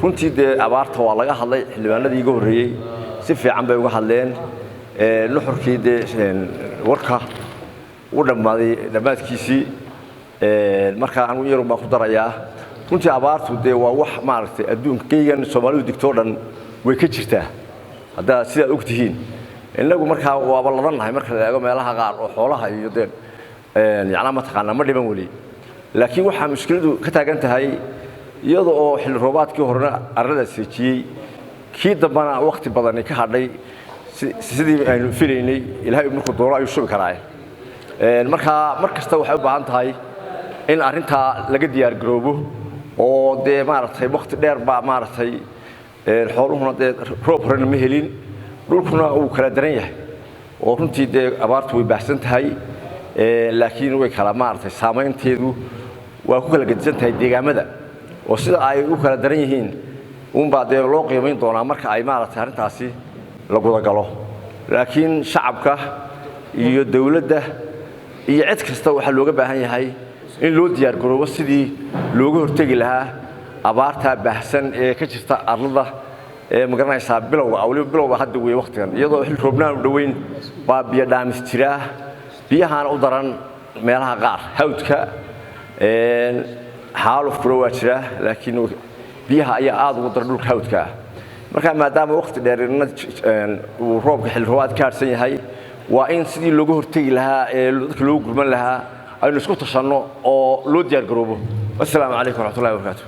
Runtii dee abaarta waa laga hadlay, xildhibaanadii iga horreeyey si fiican bay uga hadleen. Nuxurkii dee warka u dhammaaday dhammaadkiisii. Markaa anigu yarun baan ku darayaa. Runtii abaartu dee waa wax maaragtay adduunka geygan Soomaalidu digtoo dhan way ka jirtaa, haddaa sidaad og tihiin. Innagu markaa waaba ladannahay marka la eego meelaha qaar oo xoolaha iyo dee yacnaa mataqaanaa ma dhiman weli, laakiin waxaa mushkiladu ka taagan tahay iyada oo xilli roobaadkii horena arlada seejiyey, kii dambana wakhti badani ka hadhay. Sidii aynu filaynay, Ilaahay markuu doono ayuu shubi karaa. Markaa mar kasta waxay u baahan tahay in arrintaa laga diyaar garoobo oo dee maaragtay wakhti dheer baa maaragtay xooluhuna dee roob horena ma helin, dhulkuna uu kala daran yahay oo runtii dee abaartu way baahsan tahay, laakiin way kala maaragtay saamaynteedu waa ku kala gedisan tahay deegaamada, oo sida ay u kala daran yihiin uunbaa dee loo qiimayn doonaa marka ay maaragtay arrintaasi la gudagalo. Laakiin shacabka iyo dawladda iyo cid kasta waxaa looga baahan yahay in loo diyaar garoobo sidii looga hortegi lahaa abaartaa baahsan ee ka jirta arlada ee magaranaysaa bilowga, waliba bilowga hadda weeye waqtigan, iyadoo xil roobnaan u dhoweyn baa biyo dhaamis jiraa, biyahaana u daran meelaha qaar hawdka xaalufkuna waa jiraa, laakiin biyaha ayaa aada ugu daran dhulka hawdka ah. Marka maadaama waqti dheerna uu roobka xilli roobaad ka harsan yahay, waa in sidii looga hortegi lahaa ee dadka loogu gurman lahaa aynu isku tashanno oo loo diyaar garoobo. Wassalaamu calaykum waraxmatullahi wabarakaatu.